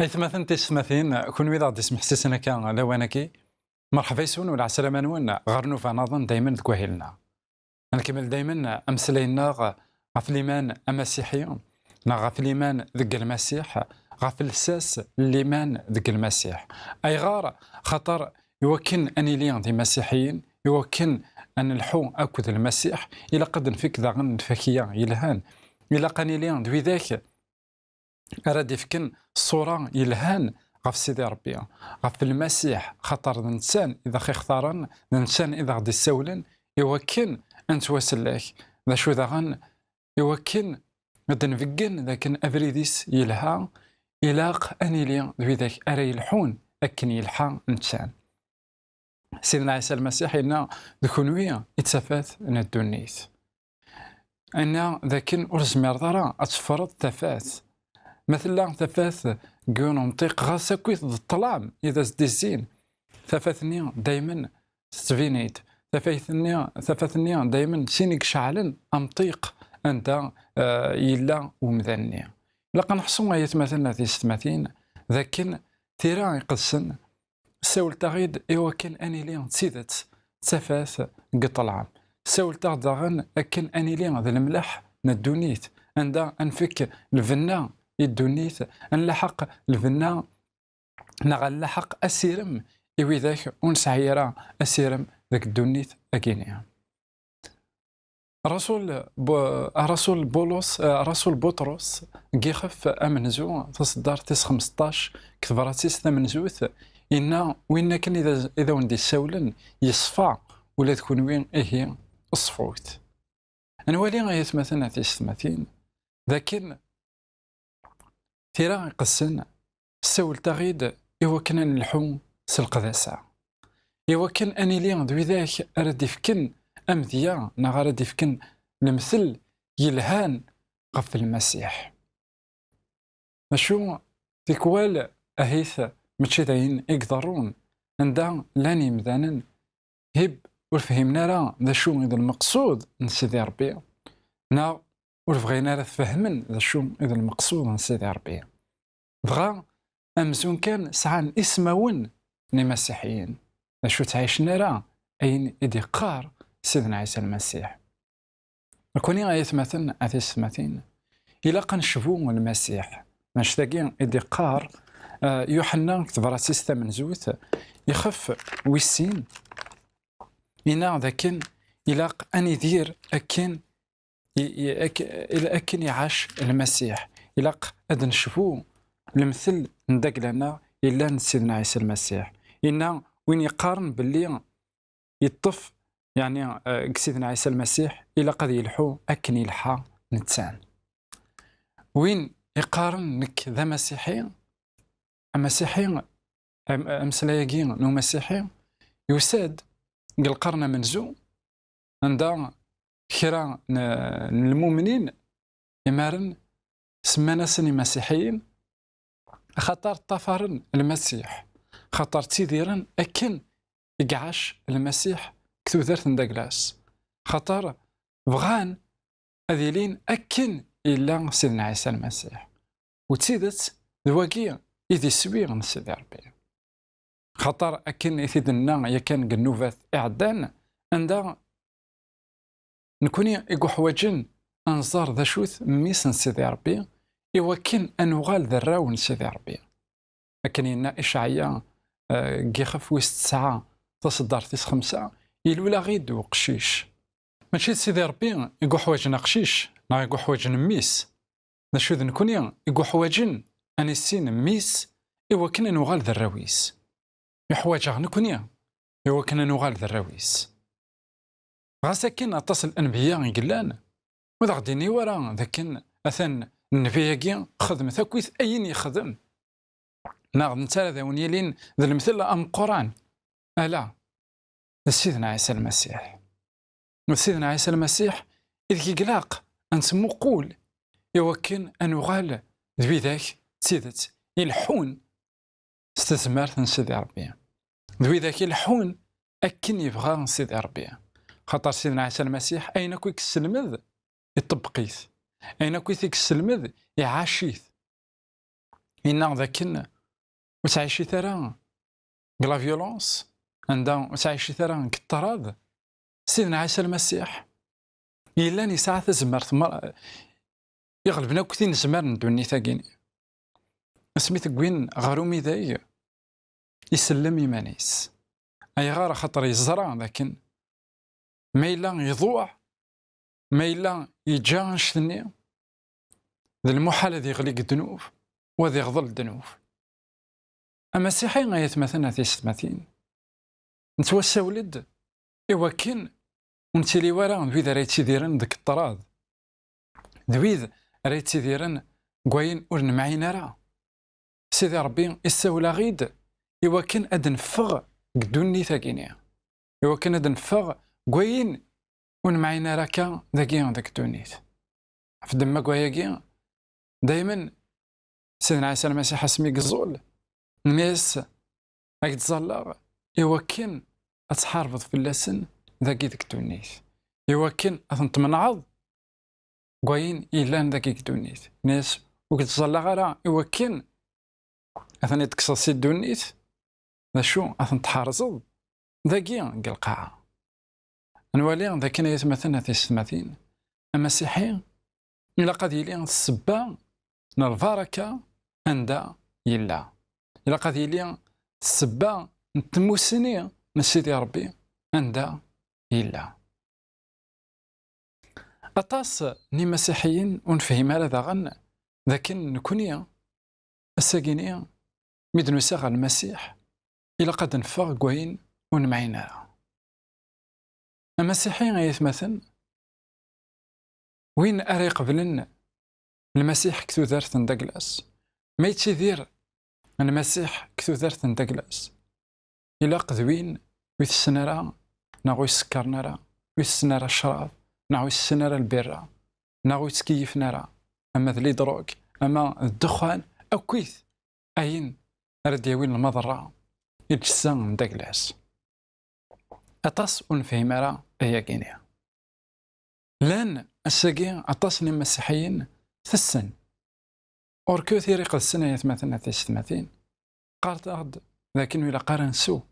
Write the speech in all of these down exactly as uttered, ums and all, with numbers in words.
Aytmaten tisetmatin, kunwi d aɣ-d-ismeḥsisen akka lawan-agi, merḥba yes-wen u lɛeslama-nwen ɣer nnuba-nniḍen daymen deg wahil-nneɣ. Ad nkemmel daymen ameslay-nneɣ ɣef liman amasiḥi, neɣ ɣef liman deg Lmasiḥ, ɣef lsas n liman deg Lmasiḥ. Ayɣer? Xaṭer iwakken ad nili d imasiḥiyen, iwakken ad nelḥu akked Lmasiḥ, ilaq ad nfek daɣen lfakya yelhan. Ilaq ad nili d widak ara d-ifken ṣṣura yelhan ɣef Sidi Ṛebbi, ɣef Lmasiḥ, xaṭer d netta i d aɣ-ixtaren, d netta i d aɣ-d-issawlen, iwakken ad nettwasellek. D acu daɣen? Iwakken ad d-nbeggen d akken abrid-is yelha, ilaq ad nili d widak ara yelḥun akken yelḥa netta. Sidna Ɛisa Lmasiḥ yenna: "D kunwi i d tafat n ddunit." Yenna d akken ur tezmireḍ ara ad teffreḍ tafat. Ma tella tafat deg yiwen umṭiq, ɣas akkit d ṭṭlam i d as-d-izzin, tafat-nni daymen tettbin-id. Tafat-nni, tafat-nni daymen d tin i iceɛlen amṭiq anda, eh, yella umdan-nni. Ilaq ad neḥṣu, ay atmaten, a tisetmatin, d akken Tira Iqedsen tessawelt-aɣ-id i wakken ad nili d tidet d tafat deg ṭṭlam. Tessawelt-aɣ-d daɣen akken ad nili d lemleḥ n ddunit, anda ad nfek lbenna i ddunit, ad nlaḥeq lbenna neɣ ad nlaḥeq asirem i widak ur nesɛi ara asirem deg ddunit-agi-nni. Rasul Bu-, Rasul Bulus, eh, Rasul Buṭrus, deg ixef amenzu, taṣeddart tis xmesṭac, deg tebrat-is tamenzut, yenna: "Win akken i d, i d awen-d-issawlen, yeṣfa, ula d kunwi, ihi, ṣfut." Ad nwali, ay atmaten, a tisetmatin, d akken Tira Iqedsen tessawelt-aɣ-id i wakken ad nelḥu s leqdasa, i wakken ad nili d widak ara d-ifken amedya neɣ ara d-ifken lemtel yelhan ɣef Lmasiḥ. Acu, tikwal, ahit mačči d ayen i iḍerrun, anda llan yimdanen hib ur fhimen ara d acu i d lmeqsud n Sidi Ṛebbi, neɣ ur bɣin ara ad fehmen d acu i d lmeqsud n Sidi Ṛebbi. Dɣa, amzun kan sɛan ismawen n imasiḥiyen, d acu ur ttɛicen ara ayen i d-iqqar Sidna Ɛisa Lmasiḥ. Nekkni, ay atmaten, a tisetmatin, ilaq ad necbu Lmasiḥ. D anect-agi i d-iqqar, eh, Yuḥenna deg tebrat-is tamenzut, ixef wis sin, yenna d akken ilaq ad nidir akken i, i, ak-, il-, akken iɛac Lmasiḥ. Ilaq ad necbu lemtel n dagla-nneɣ yellan d Sidna Ɛisa Lmasiḥ. Yenna: "Win yeqqaren belli yeṭṭef, yeɛni, eh, deg Sidna Ɛisa Lmasiḥ, ilaq ad yelḥu akken yelḥa nettan." Win iqqaren: "Nekk d amasiḥi", amasiḥi, am-, ameslay-agi n umasiḥi yusa-d deg lqern amenzu, anda kra n, n lmumnin imaren semman-asen imasiḥiyen, axaṭer ṭṭafaren Lmasiḥ, axaṭer ttidiren akken i iɛac Lmasiḥ deg tudert n dagla-s, axaṭer bɣan ad ilin akken yella Sidna Ɛisa Lmasiḥ. U d tidet, d wagi i d iswi n Sidi Ṛebbi. Xaṭer akken i t-id-nenna yakan deg nnubat iɛeddan, anda nekkni i yuḥwaǧen ad nẓer d acu-t mmi-s n Sidi Ṛebbi, i wakken ad nuɣal d arraw n Sidi Ṛebbi. Akken yenna Icɛaya, eh, deg ixef wis tesɛa, taṣeddart tis xemsa: "Ilul-aɣ-id uqcic." Mačči d Sidi Ṛebbi i yuḥwaǧen aqcic, neɣ i yuḥwaǧen mmi-s. D acu d nekkni i yuḥwaǧen ad nissin mmi-s i wakken ad nuɣal d arraw-is. Yuḥwaǧ-aɣ nekkni i wakken ad nuɣal d arraw-is. Ɣas akken aṭas n lenbiya i yellan, ur d aɣ-d-ini wara d akken atan nnbi-agi xedmet akkit ayen yexdem, neɣ d netta ara d awen-yilin d lemtel ameqqran. Ala. d Sidna Ɛisa Lmasiḥ. D Sidna Ɛisa Lmasiḥ i deg i ilaq ad nettmuqul i wakken ad nuɣal d widak d tidet ileḥḥun s tezmert n Sidi Ṛebbi, d widak ileḥḥun akken yebɣa Sidi Ṛebbi. Xaṭer Sidna Ɛisa Lmasiḥ, ayen akk i yesselmed, iṭebbeq-it. Ayen akk i t-yesselmed, iɛac-it. Yenna dakken ur ttɛicit ara deg la violence, anda ur ttɛicit ara deg ṭṭrad. Sidna Ɛisa Lmasiḥ yellan yesɛa tazmert mer-, iɣelben akk tinezmar n ddunit-agi-ni. Asmi t-wwin ɣer umidag, isellem iman-is. Ayɣer? Axaṭer yeẓra dakken ma yella iḍuɛ, ma yella yeǧǧa annect-nni, d lmuḥal ad yeɣli deg ddnub, u ad iɣḍel ddnub. Amasiḥi, ay atmaten, a tisetmatin, nettwassawel-d i wakken ur nettili ara d wid ara yettidiren deg ṭṭrad, d wid ara yettidiren deg wayen ur nemɛin ara. Sidi Ṛebbi issawel-aɣ-id i wakken ad neffeɣ deg ddunit-agi-ni, i wakken ad neffeɣ deg wayen ur nemɛin ara akka dagi deg ddunit. Ɣef ddemma n wayagi, daymen Sidna Ɛisa Lmasiḥ, asmi yeẓẓul, nni-as: "Ad k-ttẓallaɣ i wakken ad tḥarbeḍ fell-asen dagi deg ddunit, i wakken ad ten-tmenɛeḍ deg wayen yellan dagi deg ddunit." Nni-as: "Ur k-ttẓallaɣ ara i wakken ad ten-id-tekkseḍ si ddunit, d acu, ad ten-tḥerzeḍ dagi deg lqaɛa." Ad nwali dakken, ay atmaten, a tisetmatin, amasiḥi ilaq ad yili d ssebba n lbaraka anda yella. Ilaq ad yili d ssebba n tmussni n Sidi Ṛebbi anda yella. Aṭas n imasiḥiyen ur nefhim ara daɣen dakken nekni, ass-agi-ni, mi d-nusa ɣer Lmasiḥ, ilaq ad neffeɣ deg wayen ur nemɛin ara. Amasiḥi, ay atmaten, win ara iqeblen Lmasiḥ deg tudert n Daglas, ma yettidir Lmasiḥ deg tudert n Daglas, ilaq d win ur itessen ara, neɣ ur isekkren ara, ur itessen ara ccrab, neɣ ur itessen ara lbirra, neɣ ur ittkeyyifen ara, ama d lidrug, ama d ddexxan, akkit ayen ara d-yawin lmaḍerra i lǧessa n Daglas. Aṭas ur nefhim ara ayagi-ni. Llan ass-agi aṭas n imasiḥiyen tessen. Ur que tira iqedsen, ay atmaten, a tisetmatin, qqarent-aɣ-d d akken ur ilaq ara nsew.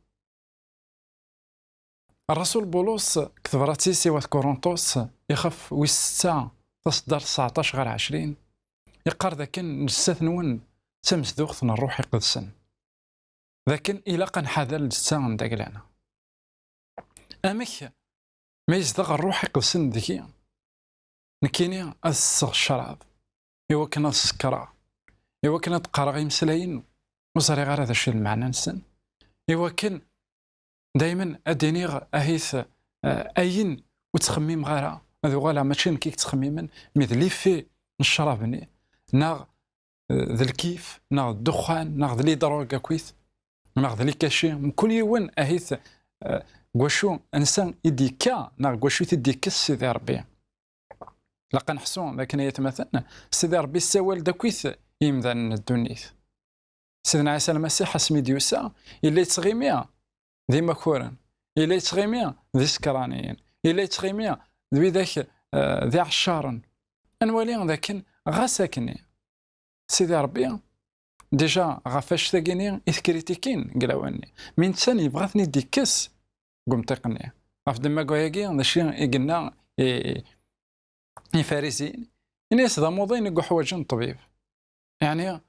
Ṛṛasul Bulus, deg tebṛat-is i wat Kurunṭus, ixef wis setta, taṣeddart seɛṭac ɣer ɛecrin, iqqar d akken lǧessat-nwen d tamezduɣt n Ṛṛuḥ Iqedsen. D akken ilaq ad nḥader lǧetta n Dagla-nneɣ. Amek ma yezdeɣ Ṛṛuḥ Iqedsen deg-i, nekkini ad ssesseɣ ccrab, i wakken ad sekṛeɣ, i wakken ad qqareɣ imeslayen ur ẓriɣ ara d acu i lmeɛna-nsen, i wakken daymen ad d-iniɣ ahit, eh, ayen ur ttxemmimeɣ ara, ad uɣaleɣ mačči d nekk i yettxemmimen, mi d lifi n ccrab-nni, neɣ, eh, d lkif, neɣ d ddexxan, neɣ d lidrug akkit, neɣ d likaci, mkul yiwen ahit, eh, deg wacu ansa i d-yekka, neɣ deg wacu i t-id-yekkes Sidi Ṛebbi. Laqan ḥsu d akken, ay atmaten, Sidi Ṛebbi issawal-d akkit i yimdanen n ddunit. Sidna Ɛisa Lmasiḥ, asmi d-yusa, yella yettɣimi d imakuren, yella yettɣimi d isekraniyen, yella yettɣimi d widak, eh, d iɛeccaren. Ad nwali d akken, ɣas akkenni, Sidi Ṛebbi, déjà ɣef wannect-agi-ni i t-kritikin deg lawan-nni, mi netta yebɣa ad ten-id-ikkes deg umṭiq-nni. Ɣef ddemma n wayagi, d acu i yenna i, Ifariziyen, ini-as d amuḍin i yuḥwaǧen ṭṭbib. Yeɛni,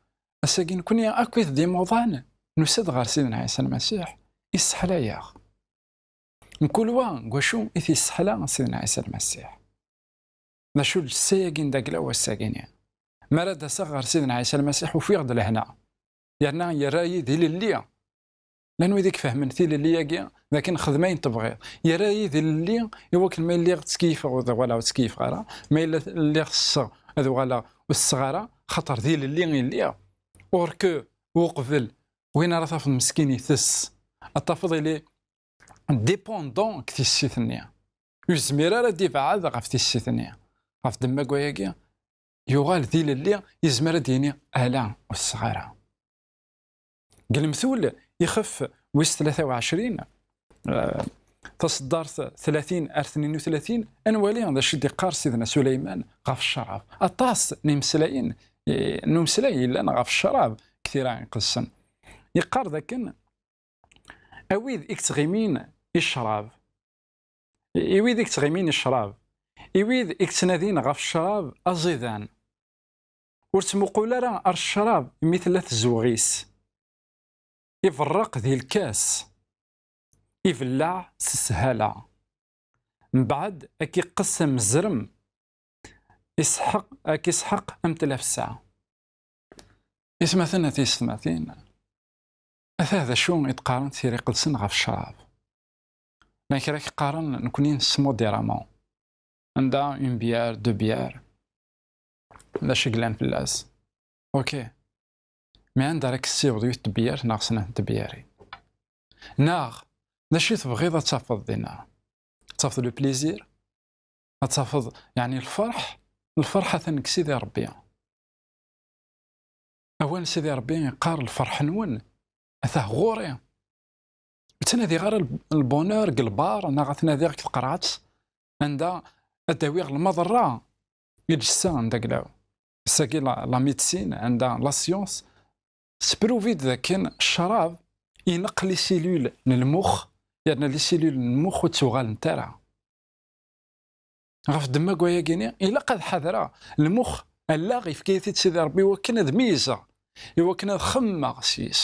ass-agi nekni akkit d imuḍan, nusa-d ɣer Sidna Ɛisa Lmasiḥ, isseḥlay-aɣ. Mkul wa deg wacu i t-isseḥla Sidna Ɛisa Lmasiḥ. D acu lsay-agi n dagla wass-agi-ni? Mi ara d-aseɣ ɣer Sidna Ɛisa Lmasiḥ, ufiɣ-d lehna. Yerna yerra-yi d ilelli. Llan wid i ifehmen tilelli-agi d akken xdem ayen tebɣiḍ. Yerra-yi d ilelli i wakken ma lliɣ ttkeyyfeɣ, ur walaɣ ur ttkeyyfeɣ ara, ma yella lliɣ tesseɣ, ad uɣaleɣ ur tesseɣ ara, xaṭer d ilelli i lliɣ. Or que, uqbel, win ara tafeḍ meskin itess, ad tafeḍ ili dépendant deg tissit-nni. Ur yezmir ara ad d-ibɛed ɣef tissit-nni. Ɣef ddemma n wayagi, yuɣal d ilelli, yezmer ad d-yini: "Ala, ur tesseɣ ara." Deg lemtul ixef wis tlata u ɛecrin, eh, taṣeddart tlatin ar tnin u tlatin, ad nwali d acu i d-iqqar Sidna Suleyman ɣef ccrab. Aṭas n imeslayen, eh, n umeslay yellan ɣef ccrab deg Tira Iqedsen. Yeqqar dakken: "A wid i yettɣimin i ccrab, i wid i yettɣimin i ccrab, i wid i yettnadin ɣef ccrab aẓidan, ur ttmuqul ara ar ccrab imi tella tzewɣ-is. Iberreq di lkas, ibelleɛ s sshala. Mbeɛd ad k-iqqes am zrem, isḥeq, ad k-isḥeq am tlafsa." Itmaten a tiyessetmatin, ata d acu i d-qqarent Tira Iqedsen ɣef ccrab. Llan kra i k-qqaren: "Nekni nesmudéramment. Anda une bière, deux bières, d acu i yellan fell-as?" Ok. Mais anda ara k-tessiweḍ yiwet tebyirt neɣ snat n tebyarin? Neɣ d acu i tebɣiḍ ad tafeḍ dinna? Ad tafeḍ le plaisir? Ad tafeḍ, yeɛni, lferḥ? Lferḥ atan deg Sidi Ṛebbi. Awal n Sidi Ṛebbi yeqqar: "Lferḥ-nwen ata ɣur-i." Ur ttnadiɣ ara l-, lbonheur deg lbar, neɣ ad t-nadiɣ deg tqerɛet, anda ad d-awiɣ lmaḍerra i lǧessa n daglaw. Ass-agi la, la médecine, anda la science, tessepruvi-d dakken ccrab ineqq les cellules n lmux, yerna les cellules n lmux ur ttuɣalent ara. Ɣef ddemma n wayagi-ni, ilaq ad ḥadreɣ. Lmux, allaɣ, yefka-yi-t-id Sidi Ṛebbi i wakken ad meyyzeɣ, i wakken ad xemmemeɣ s yis.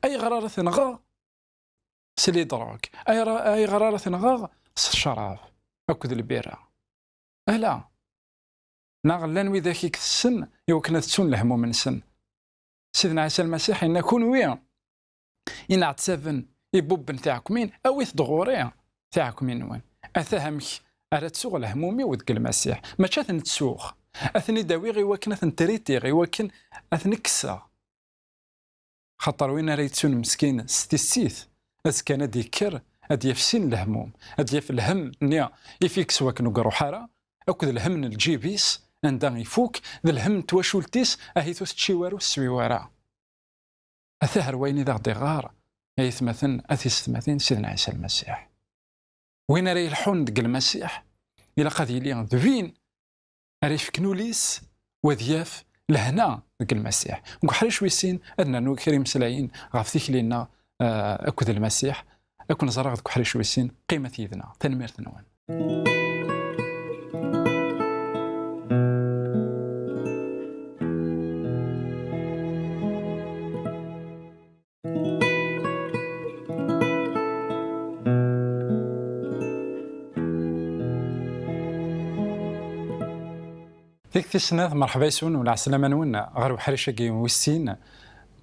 Ayɣer ara t-nɣeɣ s les drogues? Ayra-, ayɣer ara t-nɣeɣ s ccrab akked lbirra? Ala. Neɣ llan widak i itessen i wakken ad ttun lehmum-nsen. Sidna Ɛisa Lmasiḥ yenna: "Kunwi ineɛtaben ibubben tiɛekmin, awit-d ɣur-i tiɛekmin-nwen." Atah amek ara ttuɣ lehmum-iw deg Lmasiḥ. Mačči ad ten-ttuɣ, ad ten-id-awiɣ i wakken ad ten-tritiɣ, i wakken ad ten-kkseɣ. Xaṭer win ara yettun meskin s tissit, azekka ad d-yekker, ad d-yaf sin lehmum, ad d-yaf lhemm-nni i f-ikkes wakken ur iruḥ ara, akked lhemm n lǧib-is, anda ifuk, d lhemm n twacult-is, ahi-t ur tečči wara, ur teswi wara. Atah ar wayen i d aɣ-d-iɣɣar, ay atmaten, a tiyessetmatin, Sidna Ɛisa Lmasiḥ. Win ara yelḥun deg Lmasiḥ, ilaq ad yili d win ara yefken ul-is, u ad yaf lehna deg Lmasiḥ. Deg uḥric wis sin, ad nernu kra imeslayen ɣef tikli-nneɣ, eh, akked Lmasiḥ. Ad ken-ẓreɣ deg uḥric wis sin. Qqimet yid-neɣ. Tanemmirt-nwen. Tikti snat, merḥba yes-wen u lɛeslama-nwen ɣer uḥric-agi wis sin.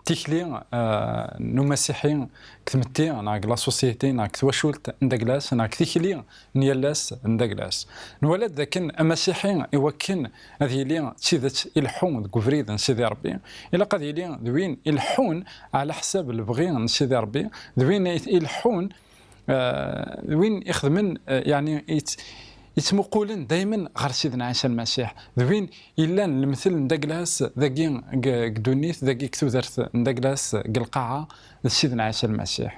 Tikli, eh, n umasiḥi deg tmetti neɣ deg la société neɣ deg twacult n daglas neɣ deg tikli n yal ass n daglas. Nwala-d dakken amasiḥi, i wakken ad yili d tidet ileḥḥu deg ubrid n Sidi Ṛebbi, ilaq ad yili d win ileḥḥun ɛla ḥsab lebɣi n Sidi Ṛebbi, d win i ileḥḥun, eh, d win ixedmen, eh, yeɛni yett-, yettmuqulen daymen ɣer Sidna Ɛisa Lmasiḥ, d win yellan lemtel n daglas dagi deg, deg ddunit, dagi deg tudert n daglas, deg lqaɛa, d Sidna Ɛisa Lmasiḥ.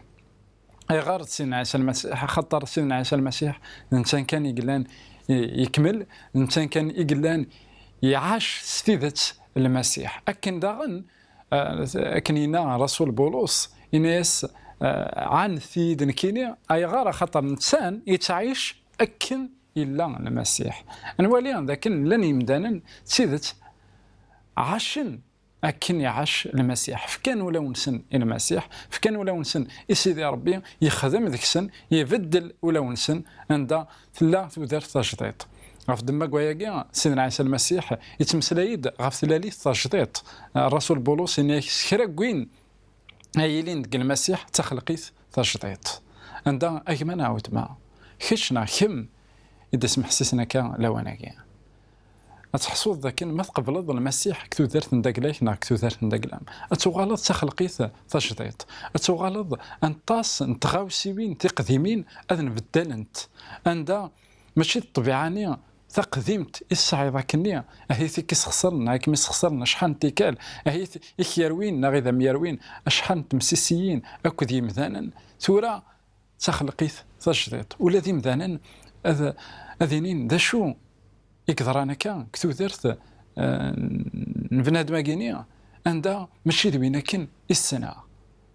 Ayɣer d Sidna Ɛisa Lmasiḥ? Axaṭer Sidna Ɛisa Lmasiḥ d netta kan i yellan i-, ikmel, d netta kan i yellan iɛac s tidet Lmasiḥ. Akken daɣen, eh, akken yenna Rasul Bulus, yenna-yas, eh, "Ɛandet-iyi-d nekkini." Ayɣer? Axaṭer netta yettɛic akken yella Lmasiḥ. Ad nwali dakken llan yemdanen d tidet ɛacen akken iɛac Lmasiḥ. Fkan ulawen-nsen i Lmasiḥ, fkan ulawen-nsen i Sidi Ṛebbi, yexdem deg-sen, ibeddel ulawen-nsen, anda tella tudert tajdiṭ. Ɣef ddemma n wayagi, Sidna Ɛisa Lmasiḥ yettmeslay-d ɣef tlalit tajdiṭ. Rasul Bulus yenna-ak: "S kra n win ay yilin deg Lmasiḥ, d taxelqit tajdiṭ." Anda a gma neɣ a weltma, kečč neɣ kemm i d-asmeḥsisen akka lawan-agi? Ad teḥṣuḍ dakken ma tqebleḍ Lmasiḥ deg tudert n dagla-k neɣ deg tudert n dagla-m, ad tuɣaleḍ d taxelqit tajdiṭ. Ad tuɣaleḍ aṭas n tɣawsiwin tiqdimin ad nbeddalent, anda mačči d ṭṭbiɛa-nni taqdimt i tesɛiḍ akkenni, ahat i k-isxeṣren, akken i sxeṣren acḥal n tikkal, ahat i k-yerwin neɣ i d am-yerwin acḥal n temsisiyin akked yimdanen. Tura d taxelqit tajdiṭ. Ula d imdanen ad, ad inin d acu i yeḍran akka deg tudert, eh, n bnadem-agi-ni, anda mačči d win akken i ssneɣ.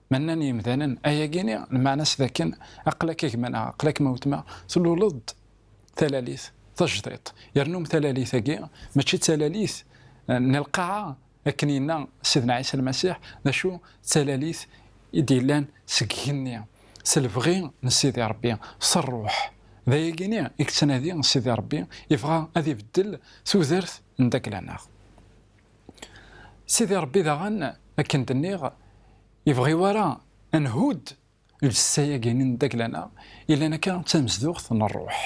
Ma nnan yimdanen ayagi-ni, lmeɛna-s d akken aql-ak a gma-neɣ, aql-ak ma weltma, tluleḍ-d talalit tajdiṭ. Yernu talalit-agi mačči d talalit, eh, n lqaɛa, akken yenna Sidna Ɛisa Lmasiḥ, d acu d talalit i d-yellan seg igenni, s lebɣi n Sidi Ṛebbi, s ṛṛuḥ. D ayagi-ni i yettnadi Sidi Ṛebbi, yebɣa ad ibeddel tudert n dagla-nneɣ. Sidi Ṛebbi daɣen, akken d-nniɣ, yebɣi wara ad nhudd lǧessa-agi-ni n dagla-nneɣ, yellan akka d tamezduɣt n ṛṛuḥ.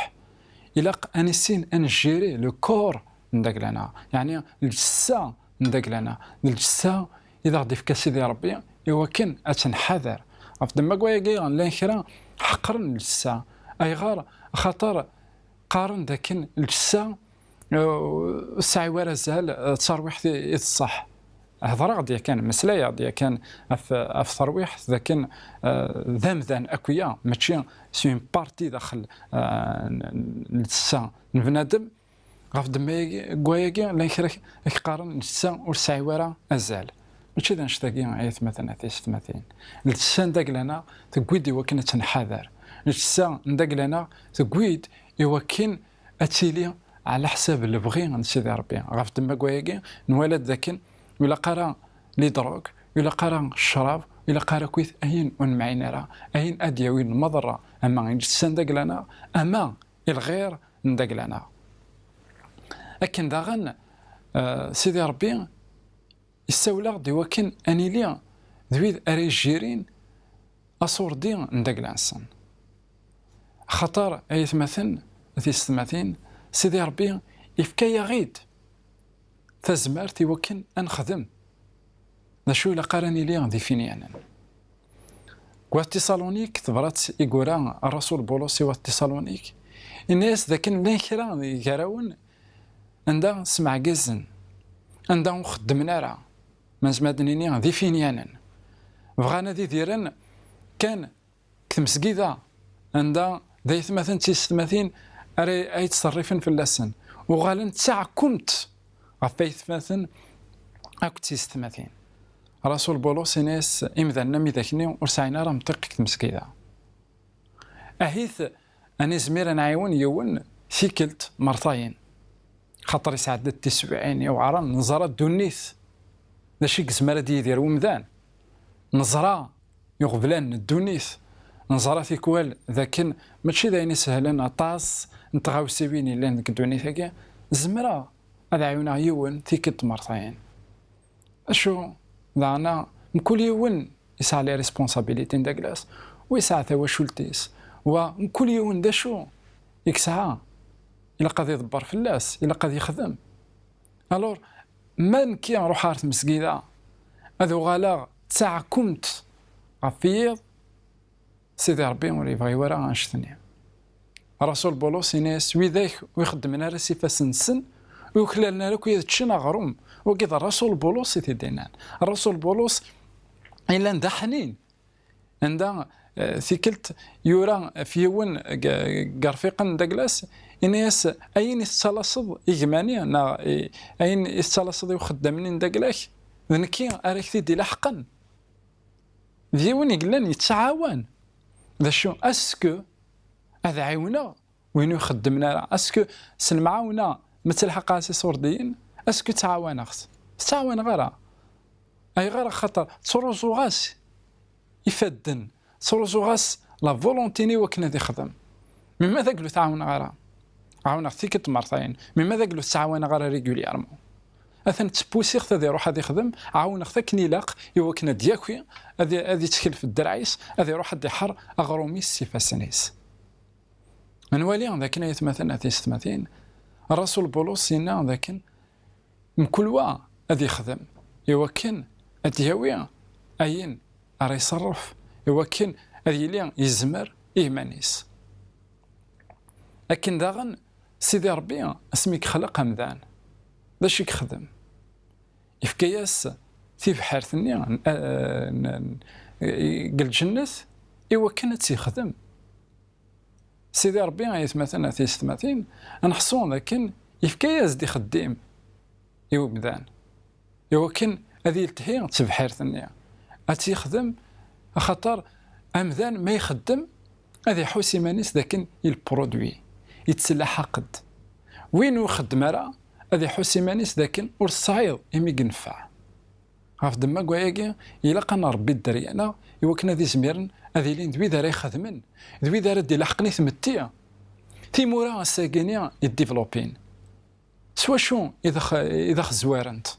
Ilaq ad nissin ad nejjiri le corps n dagla-nneɣ, yeɛni lǧessa n dagla-nneɣ. D lǧessa i d aɣ-d-ifka Sidi Ṛebbi i wakken ad tt-nḥader. Ɣef ddemma n wayagi, llan kra ḥeqren lǧessa. Ayɣer? Axaṭer qqaren dakken lǧessa, eh, ur tesɛi wara azal, eh, d tarwiḥt i, i d ṣṣeḥ. Hedreɣ-d yakan, meslayeɣ-d yakan ɣef, ɣef terwiḥt dakken, eh, d amdan akk-ya, mačči s une partie daxel, eh, n, n, n lǧessa n bnadem. Ɣef ddemma-agi, n wayagi, llan kra ak-, ak-qqaren lǧessa ur tesɛi wara azal. Mačči d annect-agi, ay atmaten, a tiyessetmatin. Lǧessa n dagla-nneɣ tewwi-d i wakken ad tt-nḥader. Lǧessa n dagla-nneɣ tewwi-d i wakken ad tili ɛla ḥsab lebɣi n Sidi Ṛebbi. Ɣef ddemma n wayagi, nwala-d dakken ur ilaq ara les drogues, ur ilaq ara ccrab, ur ilaq ara akkit ayen ur nemɛin ara, ayen ad d-yawin lmaḍerra, ama i lǧessa n dagla-nneɣ, ama i lɣir n dagla-nneɣ. Akken daɣen, eh, Sidi Ṛebbi yessawel-aɣ-d i wakken ad nili d wid ara yejjirin aṣurdi n dagla-nsen. Axaṭer, ay atmaten, a tiyessetmatin, Sidi Ṛebbi yefka-yaɣ-id tazmert i wakken ad nexdem. D acu ilaq ara nili d ifinyanen? Deg wat Tiṣalunik, tebrat i yura Ṛṛasul Bulus i wat Tiṣalunik, yenna-yas dakken llan kra gar-awen anda smeɛgazen, anda ur xeddmen ara, ma nezmer ad d-nini d ifinyanen. Bɣan ad idiren kan deg tmesgida, anda d aytmaten d tiyessetmatin ara ay ttṣerrifen fell-asen. Uɣalen d taɛkumt ɣef aytmaten akked tiyessetmatin. Rasul Bulus yenna-yas imdanen am widak-nni ur sɛin ara amṭiq deg tmesgida. Ahit ad nizmir ad nɛiwen yiwen tikkelt mertayen. Xaṭer yesɛedda-d tiswiɛin iweɛren, neẓra ddunit d acu i yezmer ad yidir wemdan. Neẓra iɣeblan n ddunit, neẓra tikwal d akken mačči d ayen isehlen aṭas n tɣawsiwin yellan deg ddunit-agi. Zemreɣ ad ɛiwneɣ yiwen tikkelt mertayen. Acu daɣen, mkul yiwen yesɛa les responsabilités n dagla-s, wa yesɛa tawacult-is, wa mkul yiwen d acu i yesɛa, ilaq ad iḍebber fell-as, ilaq ad yexdem. Alors, ma nekki ruḥeɣ ɣer tmesgida, ad uɣaleɣ d taɛkumt ɣef yiḍ, Sidi Ṛebbi ur yebɣi wara annect-nni. Rasul Bulus yenna-yas, widak ur ixeddmen ara s ifassen-nsen, ur uklalen ara akk ad ččen aɣrum. Wagi d Rasul Bulus i t-id-yennan. Rasul Bulus yellan d aḥnin. Anda, eh, tikkelt yura ɣef yiwen g-, g-, rfiqen n dagla-s, yenna-yas, ayen i tettalaseḍ i gma-nni, neɣ i, ayen i tettalaseḍ i uxeddam-nni n dagla-k, d nekki ara k-t-id-ilaḥqen. D yiwen i yellan yettɛawan. D acu, est-ce que ad ɛiwneɣ win ur ixeddmen ara? Est-ce que s lemɛawna ma ttelḥaqeɣ-as iṣurdiyen, est-ce que ttɛawaneɣ-t? Ur ttɛawaneɣ ara. Ayɣer? Axaṭer ttruẓuɣ-as ifadden, ttruẓuɣ-as la volonté-nni i wakken ad ixdem. Mi ma d aglu ur t-ɛawneɣ ara, ɛawneɣ-t tikkelt mertayen, mi ma d aglu ur t-ttɛawaneɣ ara régulièrement. Atan ttpusiɣ-t ad iruḥ ad ixdem, ɛawneɣ-t akken ilaq i wakken ad d-yaki, ad, ad ittkel ɣef ddreɛ-is, ad iruḥ ad iḥer aɣrum-is s ifassen-is. Nwali dakken, ay atmaten, a tiyessetmatin, Rasul Bulus yenna dakken Mkul wa ad ixdem i wakken ad d-yawi ayen ara iṣerref, i wakken ad yili yezmer i yiman-is. Akken daɣen, Sidi Ṛebbi, asmi yexleq amdan, d acu i yexdem? Yefka-yas tibḥirt-nni n, n, n, deg lǧennet i wakken ad tt-yexdem. Sidi Ṛebbi, ay atmaten, a tiyessetmatin, ad neḥṣu d akken yefka-yas-d ixeddim i umdan, i wakken ad yeltḥi d tebḥirt-nni, ad tt-yexdem, axaṭer amdan ma ixeddem, ad iḥuss iman-is d akken il produit, yettlaḥaq-d. Win ur ixeddem ara, ad iḥuss iman-is d akken ur tesɛiḍ imi yenfeɛ. Ɣef ddemma n wayagi, ilaq ad nṛebbi dderya-nneɣ i wakken ad izmiren ad ilin d wid ara ixedmen, d wid ara d-ilaḥqen i tmetti. Timura ass-agi-ni i ddivlupin. S wacu i d aɣ-, i d aɣ-zwarent?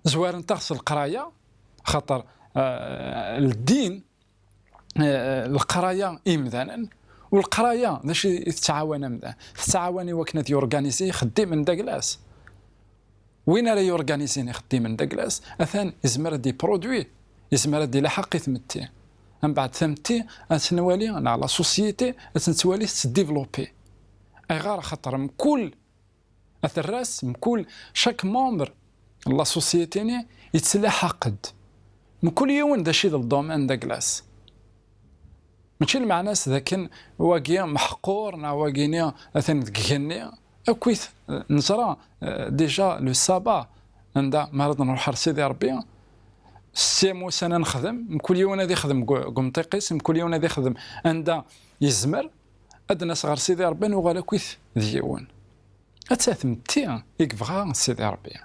Zwarent-aɣ s leqraya, xaṭer, eh, ldin, eh, leqraya i yimdanen, u leqraya d acu i tettɛawan amdan? Tettɛawan i wakken ad yurganizi ixeddimen d aglas. Win ara yurganizin ixeddimen d aglas, atan izmer ad d-iproduit, izmer ad d-ilaḥaq i tmetti. Mbeɛd tametti, ad tt-nwali, neɣ la société, ad tt-nettwali tettdivlupi. Ayɣer? Axaṭer mkul aterras, mkul, chaque membre n la société-nni yettlaḥaq-d. Mkul yiwen d acu i d le domaine d aglas. Mačči lmeɛna-s d akken wagi meḥqur neɣ wagi-nni atan deg igenni. Akkit, eh, neẓra, eh, déjà le sabbat, anda mi ara d-nruḥ ar Sidi Ṛebbi, setta n wussan ad nexdem, mkul yiwen ad ixdem deg, deg umṭiq-is, mkul yiwen ad ixdem anda yezmer, ad d-nas ɣer Sidi Ṛebbi, nuɣal akkit d yiwen. Atta tmetti i yebɣa Sidi Ṛebbi.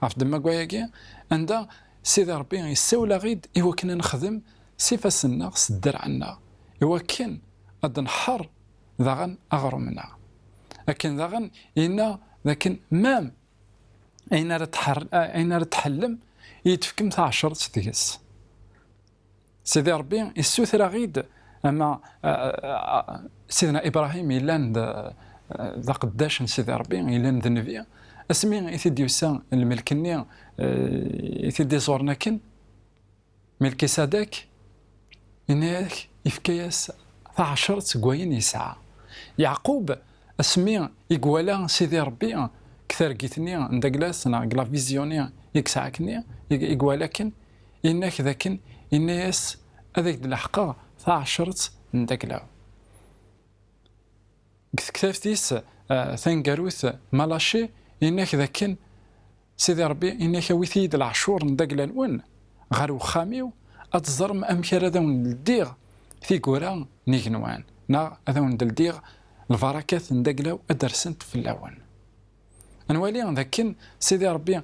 Ɣef ddemma n wayagi, anda Sidi Ṛebbi yessawel-aɣ-id i wakken ad nexdem s ifassen-nneɣ, s ddreɛ-nneɣ, i wakken ad nḥer daɣen aɣrum-nneɣ. Akken daɣen yenna d akken, même ayen ara tḥer-, ayen ara tḥellem, i yi-d-tefkem taɛecṛet deg-s. Sidi Ṛebbi issuter-aɣ-id, ama, a, a, a, Sidna Ibṛahim yellan d, d aqeddac n Sidi Ṛebbi, yellan d nnbi, asmi i t-id-yusa lmelk-nni, eh, i t-id-iẓuren akken, Milkisadek, yenna-yak, yefka-yas taɛecṛet seg wayen yesɛa. Yeɛqub, asmi i iwala Sidi Ṛebbi deg targit-nni n daglas, neɣ deg la vision-nni i yesɛa akkenni, i, i iwala akken, yenna-k d akken, yenna-yas, ad ak-d-leḥqeɣ taɛecṛet n daglaw. Deg tektabt-is, eh, taneggarut, Malachi, yenna-k d akken Sidi Ṛebbi, yenna-k, awit-iyi-d leɛcur n dagla-nwen ɣer uxxam-iw, ad teẓrem amek ara d awen-ldiɣ tigura n igenwan, neɣ ad awen-d-ldiɣ lbarakat n dagla-w ad d-rsent fell-awen. Ad nwali d akken Sidi Ṛebbi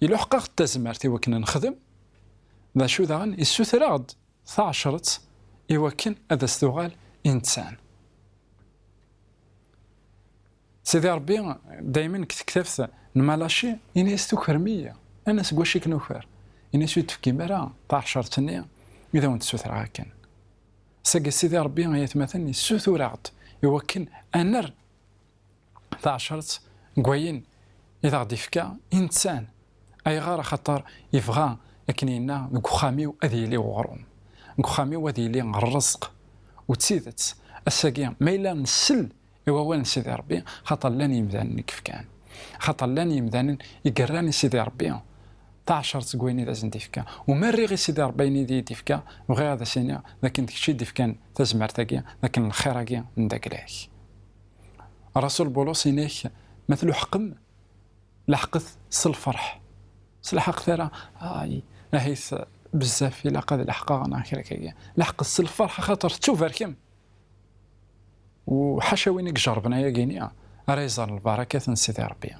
iluḥeq-aɣ-d tazmert i wakken ad nexdem, d acu daɣen, issuter-aɣ-d taɛecṛet i wakken ad as-tuɣal i nettan. Sidi Ṛebbi, daymen deg tektabt n Malachi, ini-as, tukrem-iyi. Ini-as, seg wacu i k-nuker? Ini-as, ur d-tefkim ara taɛecṛet-nni i d awen-d-ssutreɣ akken. Sagi Sidi Ṛebbi, ay atmaten, yessutur-aɣ-d i wakken ad nerr taɛecṛet deg wayen i d aɣ-d-ifka i nettan. Ayɣer? Axaṭer yebɣa, akken yenna, deg uxxam-iw ad yili uɣrum, deg uxxam-iw ad yili ṛṛezq. U d tidet, ass-agi, ma yella nsell i wawal n Sidi Ṛebbi, xaṭer llan yimdanen i yefkan, xaṭer llan yimdanen i yerran i Sidi Ṛebbi taɛecṛet seg wayen i d asen-d-ifka. U ma rriɣ i Sidi Ṛebbi ayen i d iyi-d-ifka, bɣiɣ ad as-iniɣ d akken d kečč i d-ifkan tazmert-agi, d akken lxir-agi n dagla-k. Rasul Bulus, ini-ak, ma tluḥqem, leḥqet s lferḥ. S lḥeqq tara, ay, ahit bezzaf ilaq ad leḥqeɣ neɣ kra kagi. Leḥqet s lferḥ, axaṭer tettubarkem. U ḥaca win i ijerrben ayagi-ni ara iẓer lbarakat n Sidi Ṛebbi.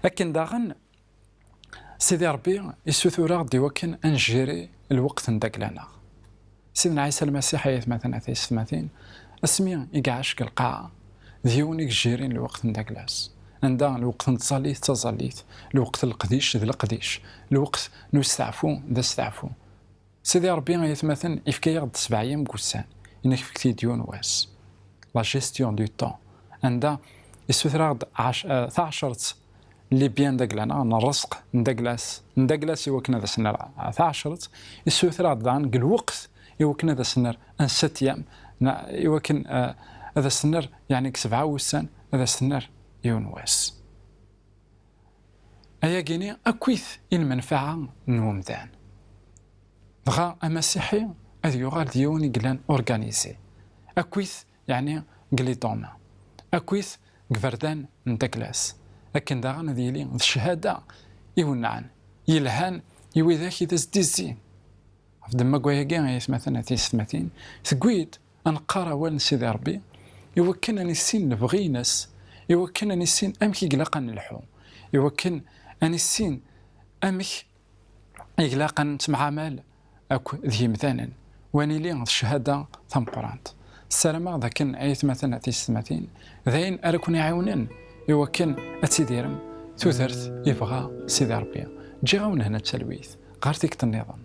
Akken daɣen, Sidi Ṛebbi issutur-aɣ-d i wakken ad njiri lweqt n dagla-nneɣ. Sidna Ɛisa Lmasiḥ, ay atmaten, a tiyessetmatin, asmi i iɛac deg lqaɛa, d yiwen i yejjirin lweqt n dagla-s. Anda lweqt n tẓallit d taẓallit, lweqt n leqdic d leqdic, lweqt n usteɛfu d asteɛfu. Sidi Ṛebbi, ay atmaten, yefka-yaɣ-d sebɛa yam n wussan, i nekfek-t-id yiwen wass. La gestion du temps. Anda issuter-aɣ-d ɛac-, eh, taɛecṛet les biens d agla, neɣ n ṛṛezq n dagla-s, n dagla-s i wakken ad as-nerr taɛecret, issuter-aɣ-d daɣen deg lweqt i wakken ad as-nerr un septième, na-, i wakken, eh, ad as-nerr, yeɛni deg sebɛa wussan, ad as-nerr yiwen wass. Ayagini akkit i lmenfaɛa n umdan. Dɣa amasiḥi ad yuɣal d yiwen i yellan organisé. Akkit, yeɛni, deg les domaines. Akkit deg iberdan n dagla-s. Akken daɣen ad yili d cchada iwennɛen, yelhan i widak i d as-d-izzin. Ɣef ddemma n wayagi, ay atmaten, a tiyessetmatin, tewwi-d ad neqqar awal n Sidi Ṛebbi, i wakken ad nissin lebɣi-ines, i wakken ad nissin amek i ilaq ad nelḥu, i wakken ad nissin amek i ilaq ad nettemɛamal akk d yimdanen, u ad nili d cchada tameqqrant. Ssarameɣ d akken, ay atmaten, a tiyessetmatin, d ayen ara ken-iɛiwnen i wakken ad tidirem tudert yebɣa Sidi Ṛebbi. Ǧǧiɣ-awen hna d talwit. Ɣer tikkelt nniḍen.